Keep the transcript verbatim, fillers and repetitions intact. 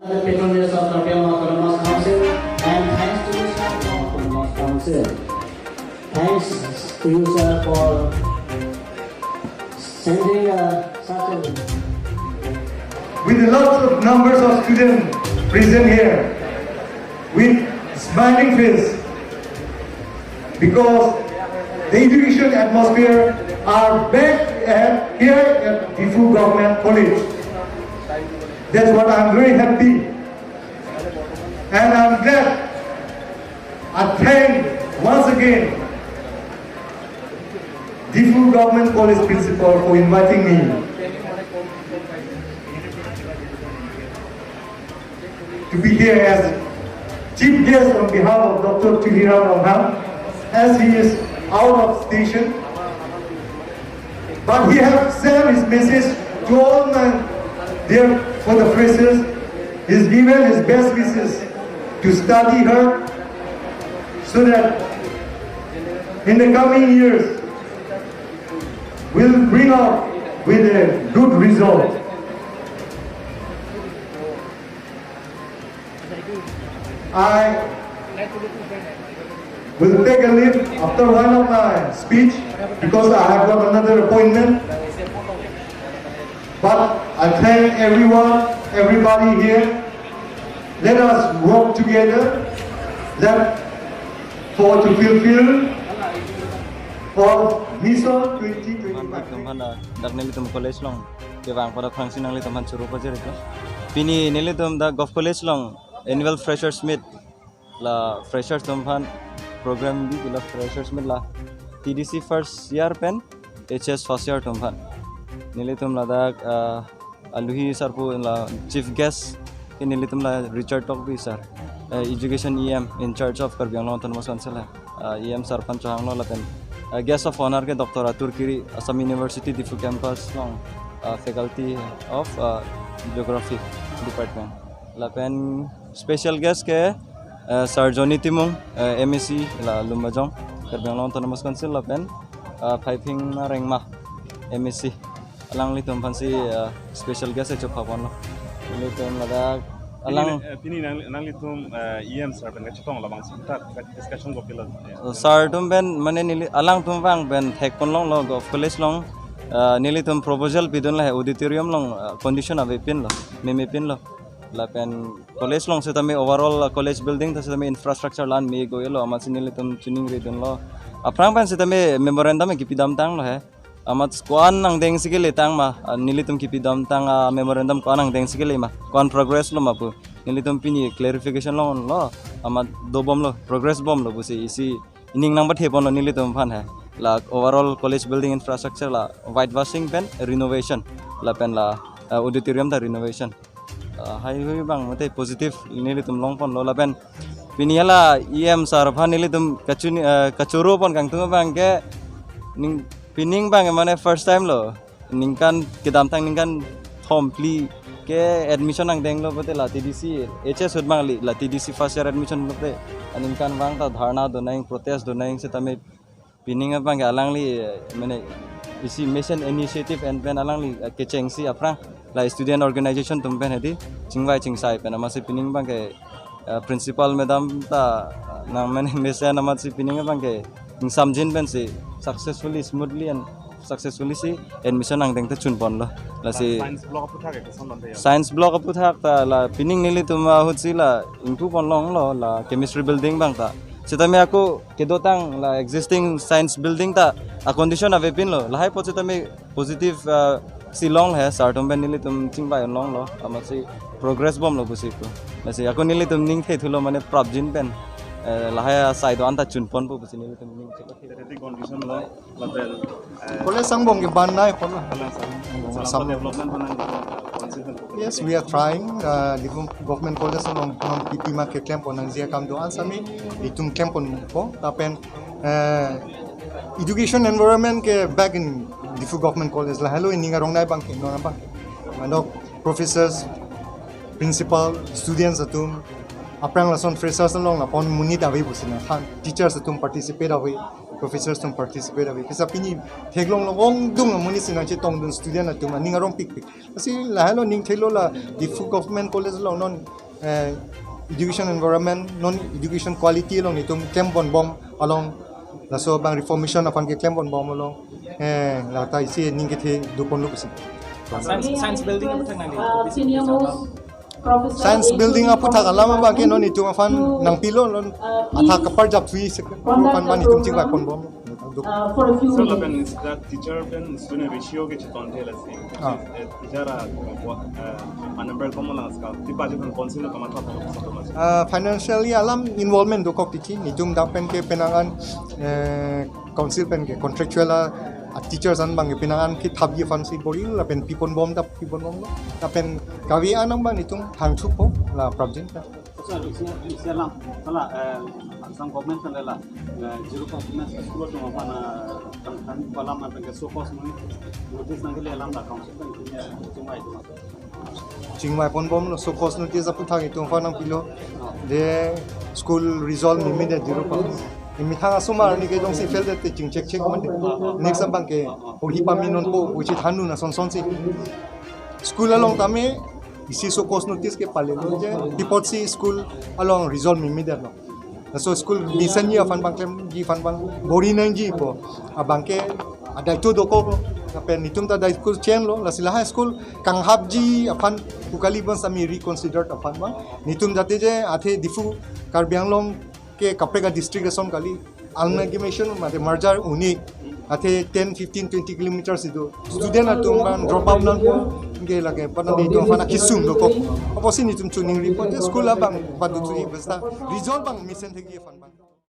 The patronage of Karbi Anglong Autonomous Council, and thanks to you, sir, for Autonomous Council. Thanks to you, sir, for sending, uh, such a with a lot of numbers of students present here with smiling face, because the education atmosphere are back at, here at Diphu Government College. That's what I'm very happy. And I'm glad. I thank once again Diphu Government College Principal for inviting me to be here as chief guest on behalf of Doctor Tuliram Ronghang, as he is out of station. But he has sent his message to all my dear for the freshers. He's given his best wishes to study hard so that in the coming years we'll bring out with a good result. I will take a leave after one of my speech because I have got another appointment. But I thank everyone, everybody here. Let us work together. Let for to fulfill for Mission twenty twenty-five. Tum aphan, ah, dak nelitum college along kevang pada phrangsi nanglitum aphan choro pajir iklo. Pini nelitum dak Govt College along annual freshers meet, la freshers atum aphan program bi, la freshers meet la T D C first year pen H S first year atum aphan. Nelitum ladak, ah, aluhi sarpo la chief guest ke nelitum la Richard Tokbi sir, eh, education E M in charge of Karbi Anglong Autonomous Council, eh, E M sir aphan chohanglo lapen, eh, guest of honor ke Doctor Atur Kiri, Assam University Diphu campus along, eh, faculty of, eh, geography department. Lapen special guest ke, eh, Sir Johnny Timung, eh, M A C la Lumbajong, Karbi Anglong Autonomous Council lapen, eh, Phaiphingnang Rengma, M A C. Alanglitum aphansi, eh, special guest e chopha ponlo. Nelitum ladak alang pini, eh, pini nang, nanglitum, eh, E M sir pen kachetong labangsi ta discussion kopilo. Eh, sir atum pen mane neli alangtum vang pen thek pon longlo Govt College along, eh, nelitum proposal pidun lahai auditorium along, eh, condition avepinlo, memepinlo. Lapen college along setame overall, uh, college building ta setame infrastructure la-an me go-elo, amatsi nelitum chiningridunlo. Aphrang pen setame memorandum kipidamtanglo he. Amat ko-an angdengsi kele tang ma, uh, nelitum kipidamtang, uh, memorandum ko-an angdengsi kele ma, ko-an progress lo ma pu. Nelitum pini clarification longlo, amat dobomlo, progress bomlo pusi isi ining nangpathe ponlo nelitum aphan he. La overall college building infrastructure la whitewashing pen renovation, lapen la, uh, auditorium ta renovation. Ah, haihui abang mate positive nelitum long ponlo lapen pini hala E M sir aphan nelitum kachuni, eh, kachoro pon kangtung abang ke ning, pining abang mane first time lo, ningkan kedamtang ningkan thom phli ke admission angdenglo pote la T D C H S ahut abang li la T D C first year admission pote aningkan vang ta dharna donang, protest donang setame pining abang ke alangli, eh, mane isi mission initiative en pen alangli, eh, kechengsi aphrang la student organization atum pen hedi chingvai chingsai pen amatsi pining abang ke, eh, principal madam ta, eh, nang mane mesen amatsi pining abang ke ingsamjin pensi successfully, smoothly and successfully si admission angdeng ta chun ponlo. Lasi science block aphuthak ke koson lon ya? Science block aphuthak ta la pining nelitum ahutsi la ingpu pon longlo la chemistry building abang ta. Setame ako kedotang la existing science building ta a condition avepinlo. Lahai apot setame positive, uh, si long he, sir atum pen nelitum chingvai longlo, amatsi progress bomlo pusi pu. Lasi ako nelitum ning thethulo mane prapjin pen, eh, lahai asai do-an ta chun ponpo pusi nelitum ning cheklo. Jadi condition lo, label, eh, college angbong ke ban nai kono. Kalang sa. Kalang sa. Development mana? Yes, we are trying. Uh, Diphu Government College along non P T ma keklem pon nangji akam do-an sami itum klem ponpo. Lapen, eh, education environment ke back in Diphu Government College lahelo ining arong nai abang ke non abang ke. Manok professors, principal, students atum aphrang lason freshers along la pon monit ave pusi nangthan, teachers atum participate ave. Professors atum participate ave. Pisa pini theklong long ongdung amonit si nangchetongdun student atum aning arong pikpik. Lasi lahelo ning thelo la Diphu Government College along non eh, education environment, non education quality along netum klem ponbom along, laso abang reformation aphan keklem ponbom along, eh, lata isi ning kethe doponlo pusi. Science, science building aputhak nangli, uh, senior most Professor Science A K building aputhak alam abang ke non netum aphan nangpilo, non athak kaparjap thui sek aphan abang netum chingvai ponbom. Duk. Uh, for a few So, minutes. Lapen is that teacher pen student ratio ke chiton thela si. Ah. Eh, teacher a, uh, number komo lang ska. Di budget ng council na kamatha pa sa to mas. Uh, financially alam involvement dokok titi. Netum dak pen ke penang-an, eh, council pen ke contractual a, a teachers an abang ke penang-an kethapji aphan si bor-i lapen pi ponbom ta pi ponbomlo. Lapen kave-an abang netum hangthupo la prapjin ta. Sir, isi, isi alam, sala, eh, sang government kan lela, eh, zero performance school atum aphan, eh, tang, tang, kolam atang ke show cause notice nangkele alam da council kan, eh, chingvai atum. Chingvai ponbomlo, show cause notice aputhak netum aphan nangpilo. De school result meme de zero performance. Methang asomar arni ke jongsi fail det te chingchek chek mate. Next abang ke porhi pame nonpo, porhi thandun ason son si. School along tame isi show cause notice ke palelo je, pi apotsi school along result meme detlo. Laso school mesenji aphan abang, klemji aphan abang bor-i nangjipo. Abang ke adaito dokok. Lapen netum ta daito chenlo, lasi lahai school kanghapji aphan pu kali, bonsitame reconsidered aphan abang. Netum jate je athe Diphu Karbi Anglong ke kaprek a district ason kali. Amalgamation mate merger un-e. Athe ten, fifteen, twenty kilometers idu. Student atum abang drop out nangpo. Ke lake pada netum aphan akesung dokok. Apotsi netum choningripo je school abang padu thui basta result abang mesen thekji aphan abang.